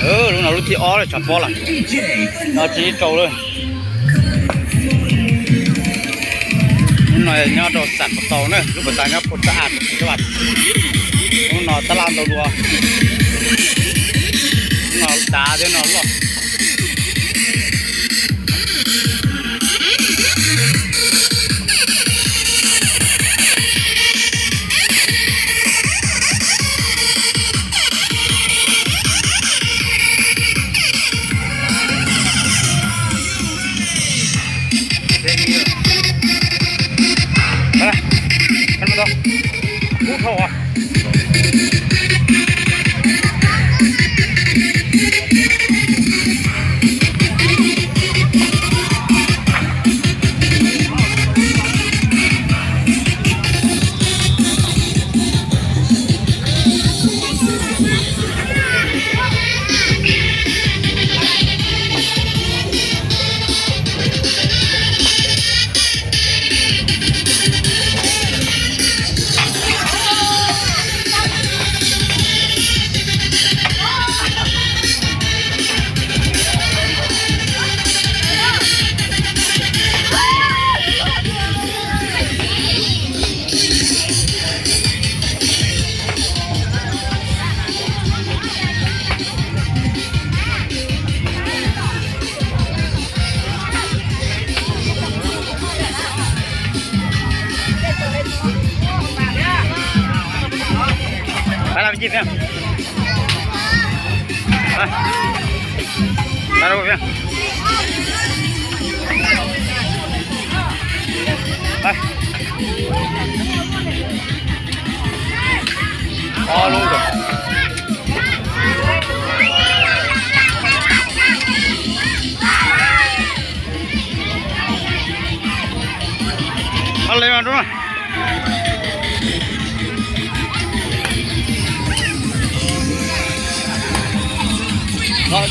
Lub no lub thib ob lawm tshav pob lawm. No tsis rau lawm. Lub no nyob rau Xam Pos Tau na, lub pas tas nyob Pos Tau Am. Lub no tab laj ntau dua. Lub no dav thiab no loj.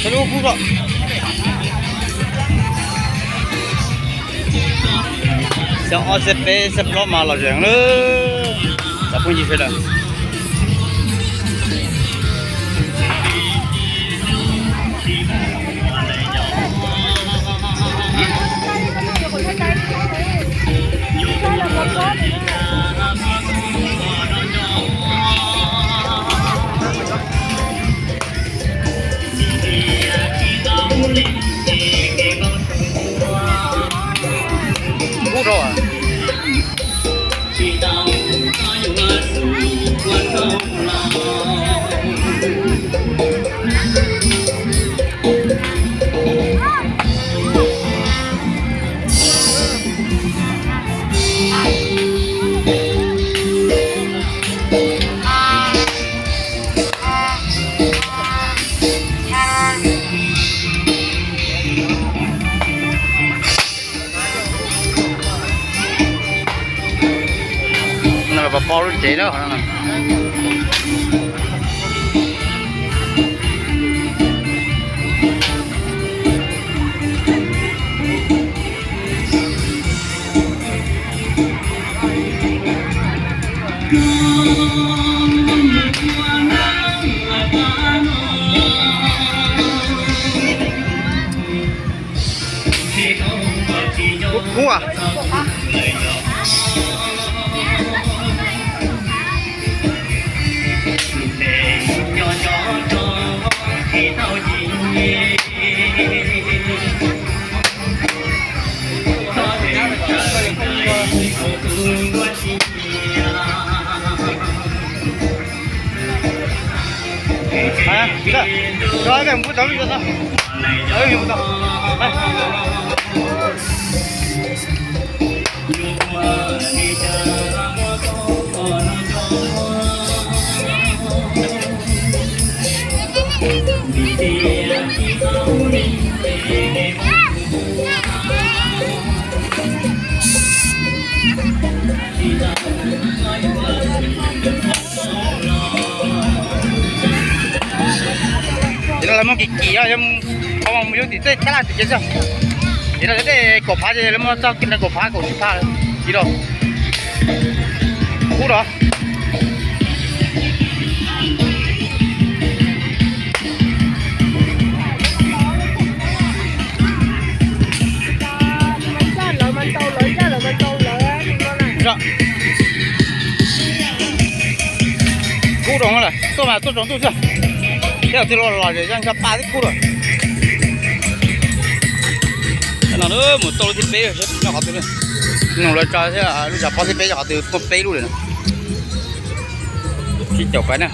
Xyoo ob txhiab peb xyoo plaub mas los zeeg lawm cov phooj ywg sawv daws. Ub rau. No los pov pob lub tsev na. Kub kub. Ces no lawv muaj kim kim, qhov mas mus yug tim tej tab laj tim ces xwb. Ces no tej kaum phav ces lawv muaj txog kaum phav kaum tsib phav. Ib rau kub rau. Tso. Kub rau lawm, tuaj mas tuaj tsaus ntuj xwb. Thiab twg los los ces nco pa tib kub lawm. No mus tuaj lub thib peb nyob qhov twg. Nug lawv tso thiab, lub zos pob thib peb nyob qhov twg, tuaj peb lub lawm no. Sib caum pais na.